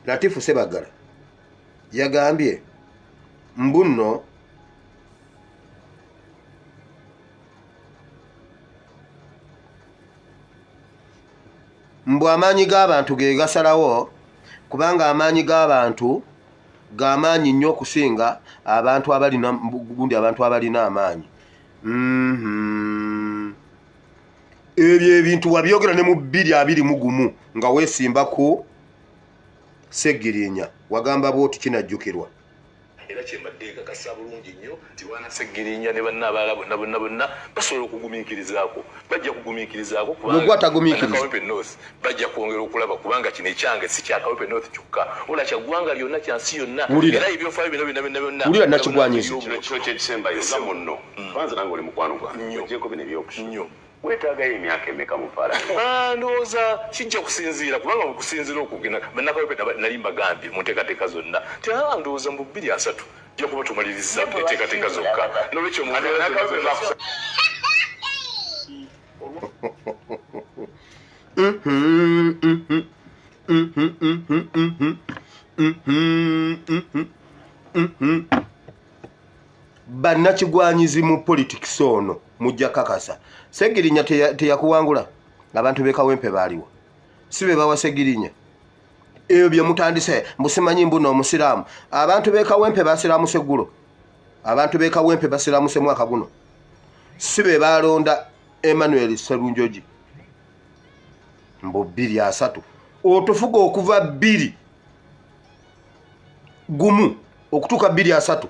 Latifu Sebagala yagambye mbunno mbu amaanyi g'abantu ge gasalawo, kubanga amaanyi g'abantu g'amaanyi nnyo okusinga abantu abalina gundi, abantu abalina amaanyi. Ebyo ebintu wabyogera ne mu 2021 nga weesimba ku Ssegirinya, wagamba bw'oti, kinajjukirwa. Era kyembadde nkakasa bulungi nnyo nti Bwana Ssegirinya ne banna abalala bonna bonna bonna basobola okugumiikirizaako, bajja kugumiikirizaako. Gwe atagumiikiriza. Kawempe North bajja kwongera okulaba, kubanga kino ekyange si kya Kawempe North kyokka, wabula kya ggwanga lyonna, kya nsi yonna. Wulira. Era ebyofaayo bino byonna byonna byonna. Wulira Nakigwanyizi. Kino kiro kyekisembayo nga munno kwanza nange oli mukwano gwange. Nnyo. Ogyeko bino ebyokusoma, Nnyo. weetaagayo emyaka emeka mu paalamenti? Ah, ndowooza kijja kusinziira, kubanga mu kusinziira okugenda bannakawempe nali mbagambye mu nteekateeka zonna ti ndowooza mu 2030 jja kuba tumaliriza enteekateeka zokka. Nolwekyo mu mbeera zonna zonna Bannakigwanyizi mu politics ono mujja kakasa Segirinya teyakuwangula. Abantu b'e Kawempe baaliwo, si be bawa Segirinya? Ebyo bye mutandise, mbusimanyi mbuno omusiraamu. Abantu b'e Kawempe basiramuse eggulo, abantu b'e Kawempe basiramuse mwaka guno, si be balonda Emmanuel Serunjogi? Mbu 2030, otufuga okuva 2 1 okutuuka 2030,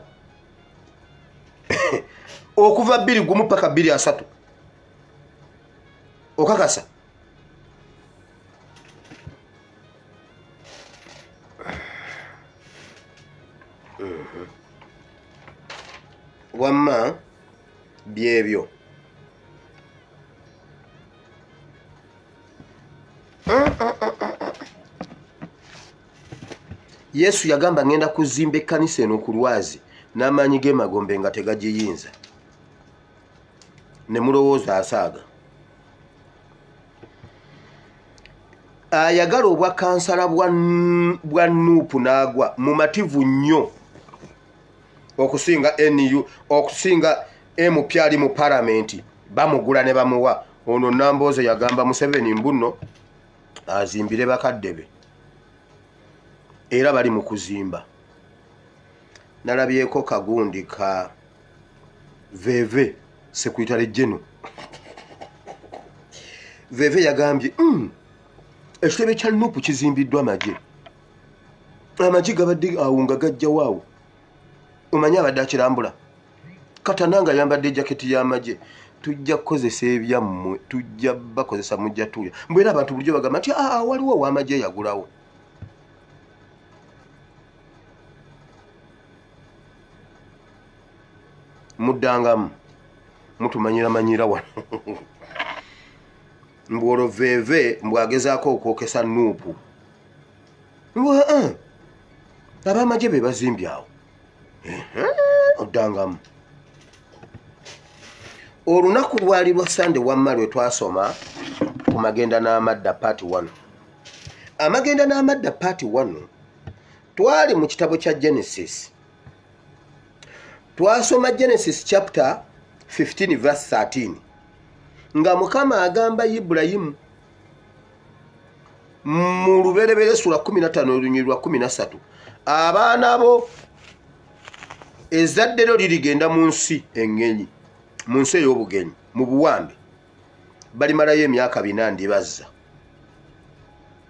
okuva 2 1 paka 2030, okakasa? Wamma byebyo. Yesu yagamba, "Ngenda kuzimba ekkanisa eno ku lwazi, n'amaanyi g'emagombe nga tegagiyinza." Ne mulowooza asaaga. Ayagala obwa kansala bwa Nuupu n'agwa mumativu nnyo okusinga nu okusinga MP ali mu palamenti, bamugula ne bamuwa. Ono Nambooze yagamba Museveni mbuno azimbire bakadde be, era bali mu kuzimba. Nalabyeko kagundi ka veve secretary general veve yagambye, ekitebe kya Nupu kizimbiddwa amagye, amagye gabadde awo nga gajjawo awo." Omanyi abadde akirambula katana nga yambadde jaketi y'amagye. Tujja kukozesa ebyammwe, tujja bakozesa, mujja tuuya. Mbwera abantu bulijjo bagamba nti aa waliwo ow'amagye yagulawo. Muddangamu mutumanyira manyira wano. Mbu olwo veeve mbw agezaako okwokesa Nuupu, mbu aa ab'amagye be bazimbye awo. Oddangamu. Olunaku lwali lwa Sande. Wamma lwe twasoma ku magenda n'amadda part 1, amagenda n'amadda part 1, twali mu kitabo kya Genesis. Twasoma Genesis chapter 15 verse 13, nga Mukama agamba Ibulayimu mu Luberebere sula 15 olunyiri lwa 13, "Abaana bo, ezzadde lyo lirigenda mu nsi eŋŋenyi, mu nsi ey'obugenyi, mu buwambe, balimalayo emyaka 400, ndibazza.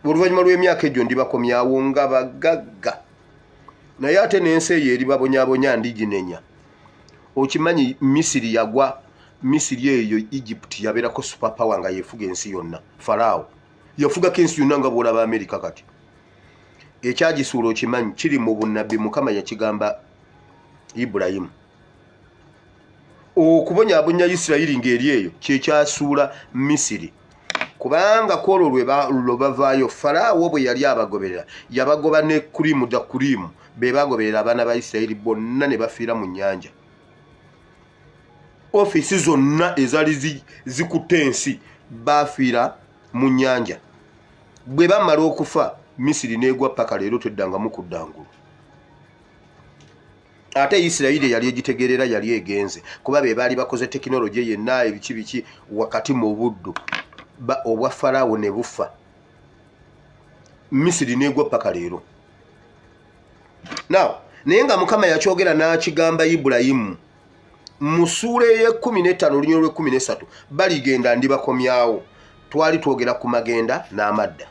Oluvannyuma lw'emyaka egyo ndibakomyawo nga bagagga, naye ate n'ensi eyo eribabonyabonya ndiginenya." Okimanyi Misiri yagwa? Misiri eyo, Egypt, yabeerako super power nga yefuga ensi yonna. Faraawo yafugako ensi yonna nga bwolaba Amerika kati. Ekyagisuula okimanyi? Kiri mu bunnabbi, Mukama yakigamba Ibulayimu. Okubonyaabonya Isirayiri ng'eri eyo kyekyasuula Misiri, kubanga kwolwo lwe bavaayo, Faraawo bwe yali abagoberera, yabagoba ne kurimu da kurimu be bagoberera abaana ba Isirayiri bonna ne bafiira mu nnyanja. Ofiisi zonna ezaali zikutte ensi bafiira mu nnyanja. Bwe bamala okufa, Misiri n'egwa paka leero teddangamu kudda ngulu. Ate Isirayiri yali egitegeerera, yali egenze kuba be baali bakoze tekinologi yenna ebiki biki wakati mu buddu obwa Faraawo ne bufa, Misiri n'egwa paka leero. Now naye nga Mukama yakyogera n'akigamba Ibulayimu mu ssuula ey'e15 olunyiriri lw'e13, baligenda ndibakomyawo. Twali twogera ku magenda n'amadda.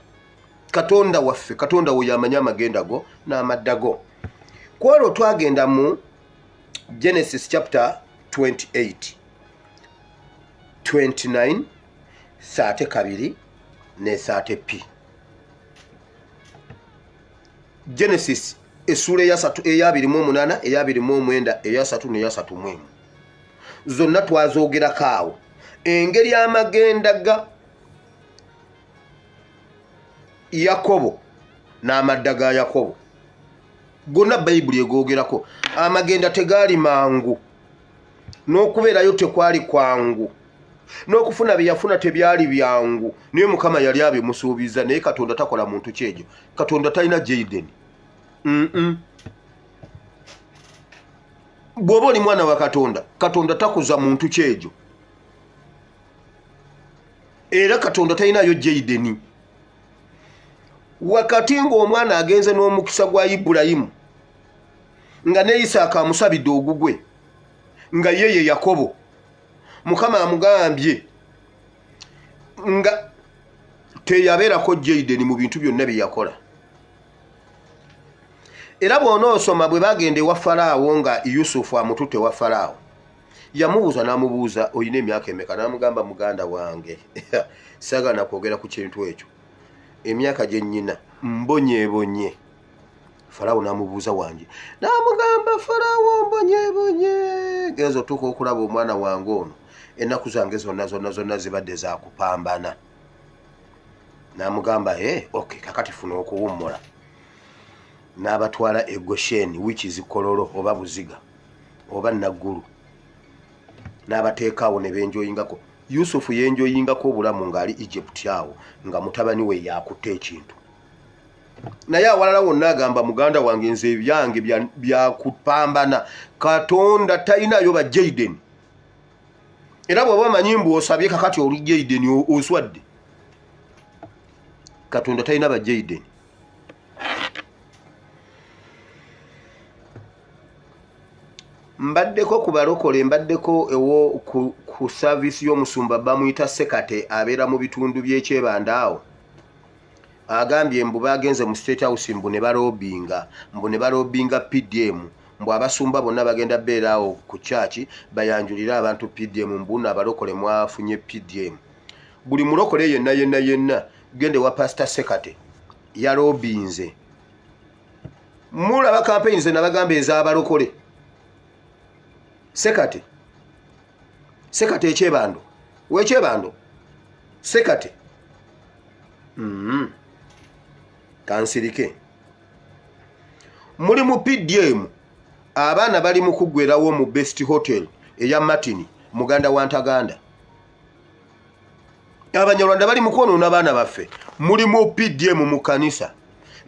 Katonda waffe, Katonda we yamanyi amagenda go n'amadda go. Ku olwo twagenda mu Genesis chapter 28, 29, 32 ne 30 p. Genesis essuula eyasatu, eya 28, eya 29, eya 30 neya 31, zonna twazoogerako awo engeri amagenda ga Yakobo n'amadda ga Yakobo gonna Bayibuli egoogerako. Amagenda tegaali mangu, n'okubeerayo tekwali kwangu, n'okufuna bye yafuna tebyali byangu, naye Mukama yali abimusuubiza. Naye Katonda takola muntu kyegyo. Katonda talina Jaden. Bw'oba oli mwana wa Katonda, Katonda takuza muntu kyegyo, era Katonda talinayo Jaden. Wakati ng'omwana agenze n'omukisa gwa Ibulayimu, nga ne Isaaka amusabidde ogugwe, nga ye ye Yakobo, Mukama amugambye nga teyabeerako Jaden mu bintu byonna bye yakola. Era bw'onoosoma bwe bagenda ewa Faraawo, nga Yusufu amututte ewa Faraawo, yamubuuza n'amubuuza, "Olina emyaka emeka?" N'amugamba, "Muganda wange, saagala nakwogera ku kintu ekyo, emyaka gye nnyina mbonyeebonye." Faraawo n'amubuuza, "Wange?" N'amugamba, "Faraawo, mbonyeebonye, genza otuuka okulaba omwana wange ono, ennaku zange zonna zonna zonna zibadde zakupambana." N'amugamba, "E ok, kakati funa okuwummula." N'abatwala e Gosheni, which is Kololo oba Buziga oba Naggulu, n'abateeka awo ne benjoyingako. Yusufu yenjoyingako obulamu ng'ali Egypt awo, nga mutabani we yakutte ekintu. Naye awalala wonna agamba, "Muganda wange, nze ebyange byakupambana." Katonda talinayo ba Jaden. Era bw'oba omanyi mbu osabye kakati oli Jaden, oswadde. Katonda talina ba Jaden. Mbaddeko ku balokole, mbaddeko ewo ku service y'omusumba bamuyita Sekate, abeera mu bitundu by'ekyebanda awo. Agambye mbu bagenze mu State House, mbu ne balobinga, mbu ne balobinga PDM, mbu abasumba bonna bagenda beera awo ku kyaki bayanjulire abantu PDM, mbu nno abalokole mwafunye PDM. Buli mulokole yenna yenna yenna gende wa Pasita Sekate yalobinze. Mulaba campaign ze nabagamba ez'abalokole. Sekate, Sekate ekyebando, wekyebando Sekate. Kansirike. Muli mu PDM, abaana bali mu kuggwerawo mu Best Hotel eya Martin muganda wa Ntaganda. Abanyarwanda bali mu kwonoona abaana baffe. Muli mu PDM mu kanisa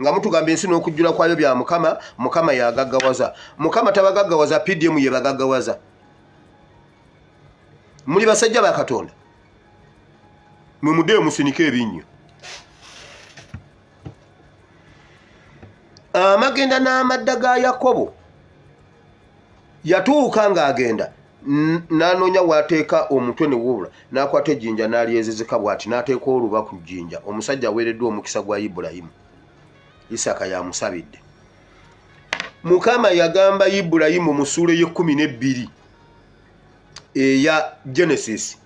nga mutugamba ensi n'okujjula kwayo bya Mukama, Mukama yagaggawaza. Mukama tabagaggawaza, PDM ye bagaggawaza. Muli basajja ba Katonda, mwe muddeyo musinike ebinnyo. Amagenda n'amadda ga Yakobo, yatuuka ng'agenda n'anoonya w'ateeka omutwe ne wubula, n'akwata ejjinja n'alyezezeka bw'ati, n'ateeka oluba ku jjinja. Omusajja aweereddwa omukisa gwa Ibulayimu, Isaaka yamusabidde. Mukama yagamba Ibulayimu mu ssuula ey'e12 eya Genesis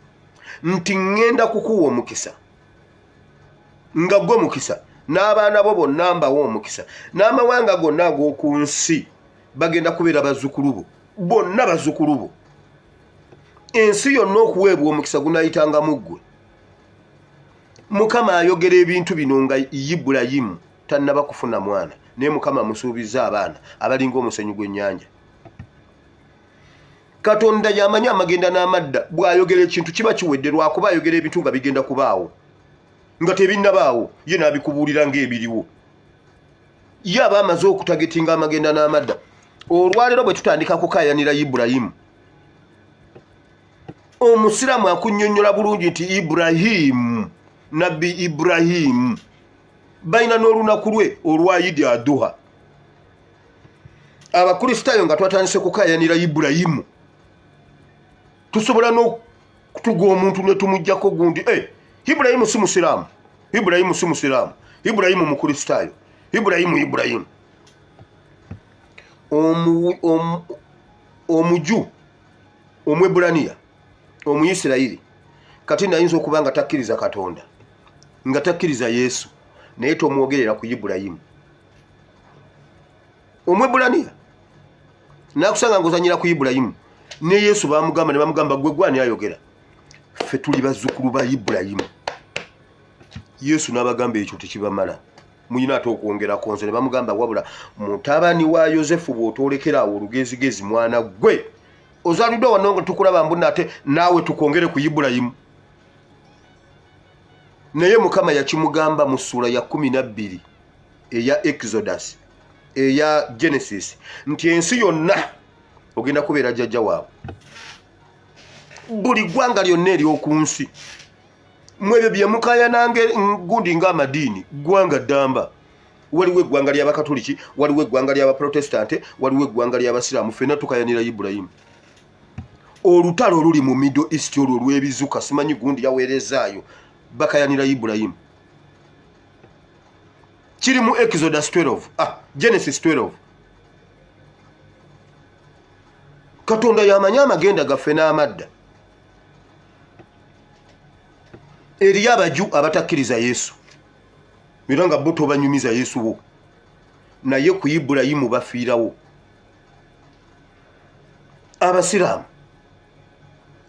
nti, "Ŋŋenda kukuwa omukisa nga gwe mukisa, n'abaana bo bonna mbawa omukisa, n'amawanga gonna ag'oku nsi bagenda kubeera bazzukulu bo, bonna bazzukulu bo. Ensi yonna okuweebwa omukisa gunayitangamu ggwe." Mukama ayogera ebintu bino nga Ibulayimu tannaba kufuna mwana, naye Mukama amusuubiza abaana abalinga omusenyu gw'ennyanja. Katonda yamanyi amagenda n'amadda. Bw'ayogera ekintu kiba kiwedde, lwakuba ayogera ebintu nga bigenda kubaawo nga tebinnabaawo, ye n'abikubuulira ng'ebiriwo. Ye aba amaze okutagetinga amagenda n'amadda. Olwaleero bwe tutandika kukayanira Ibulayimu, omusiraamu akunnyonnyola bulungi nti Iburahimu, nabbi Iburahimu balina n'olunaku lwe olwa Idi Aduha. Abakristaayo nga twatandise kukayanira Iburahimu, tusobola n'okutuga omuntu ne tumuggyako gundi. Iburahimu si musiraamu, Iburahimu si musiraamu, Iburahimu mukristaayo, Iburahimu Iburahimu. Omuju Omweburaniya, Omuyisirayiri, kati nayinza okuba nga takkiriza Katonda, nga takkiriza Yesu, naye tomwogerera ku Ibulayimu. Omweburaniya nakusanga ng'ozanyira ku Ibulayimu, ne Yesu bamugamba ne bamugamba gwe gwani ayogera, ffe tuli bazzukulu ba Ibulayimu. Yesu n'abagamba ekyo tekibamala, muyina ate okwongerako nze. Ne bamugamba wabula mutabani wa Yosefu bw'otoolekera awo olugezigezi mwana gwe ozaliddwa wano nga tukulaba mbuna ate naawe tukwongere ku Ibulayimu. Naye Mukama yakimugamba mu ssuula ya 12 eya Exodus, eya Genesis, nti ensi yonna ogenda kubeera jjajja waabwe, buli ggwanga lyonna ery'oku nsi. Mwebyo bye mukayanange gundi ng'amadiini, ggwanga ddamba. Waliwo eggwanga ly'Abakatoliki, waliwo eggwanga ly'Abaprotestante, waliwo eggwanga ly'Abasiraamu, ffenna tukayanira Ibulayimu. Olutalo oluli mu Middle East olwo olw'ebizuka simanyi gundi yaweerezaayo, bakayanira Ibulayimu. Kiri mu Exodus 12, Genesis 12. Katonda yamanyi amagenda gaffe n'amadda. Eriyo abaju abatakkiriza Yesu, era nga bo tobanyumiza Yesu wo, naye ku Ibulayimu bafiirawo. Abasiraamu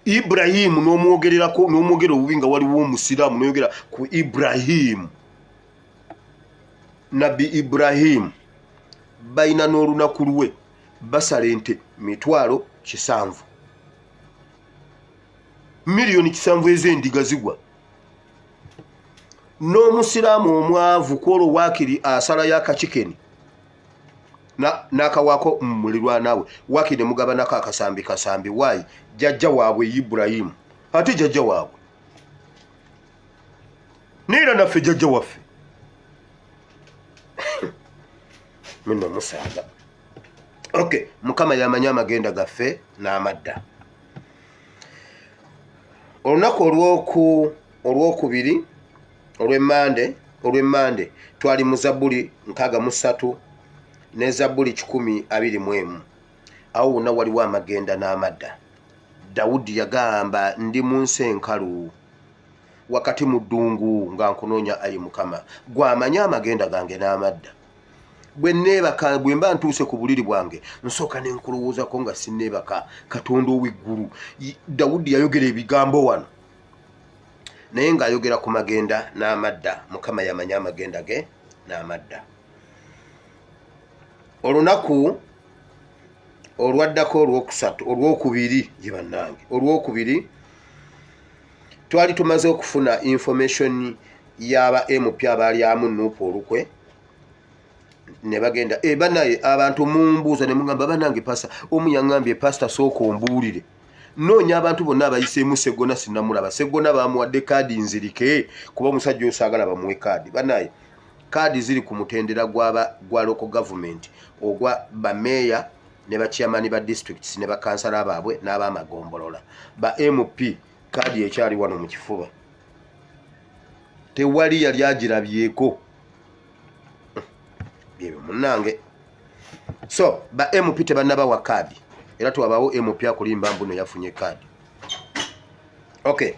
Iburahimu n'omwogererako, n'omwogera obubi nga waliwo omusiraamu n'oyogera ku Iburahimu, nabbi Iburahimu balina n'olunaku lwe basala ente 700,000, 7,000,000 ez'endiga zigwa. N'omusiraamu omwavu kwolwo waakiri asalayo akakikeni n'akawaako mulirwanaawe, waakiri ne mugabanako akasambi kasambi. Waayi jjajja waabwe Ibulayimu, ate jjajja waabwe neera naffe jjajja waffe muno musaaga. Okay, Mukama yamanyi amagenda gaffe n'amadda. Olunaku olwokubiri olw'emmande twali mu Zabbuli 63 ne Zabbuli 121. Awo wonna waliwo amagenda n'amadda. Dawudi yagamba ndi mu nsi enkalu wakati mu ddungu nga nkunoonya ayi Mukama, gw'amanyi amagenda gange n'amadda. Bwe neebaka, bwe mba ntuuse ku buliri bwange, nsooka ne nkulowoozako nga sinneebaka. Katonda ow'eggulu. Dawudi yayogera ebigambo wano, naye ng'ayogera ku magenda n'amadda. Mukama yamanyi amagenda ge n'amadda. Olunaku olwaddako olwokusatu, olwokubiri, ye bannange, olwokubiri twali tumaze okufuna information y'aba MP abaalyamu Nuupu olukwe ne bagenda. Bannaye abantu mumbuuza ne mugamba bannange pastor, omu yaŋŋambye pastor sooka ombuulire, noonya abantu bonna abayiseemu Seggona sinnamulaba. Seggona baamuwadde kaadi nzirike kuba omusajja oyo saagala bamuwe kaadi. Bannaye kaadi ziri ku mutendera gwa local government, ogwa bameeya ne bachairman ba districts ne bakansala baabwe n'abamagombolola. Ba MP kaadi ekyali wano mu kifuba, tewali yali agirabyeko. Byebyo munnange. So ba MP tebannabawa kaadi, era twabawo MP akulimba mbuno yafunye kaadi. Okay,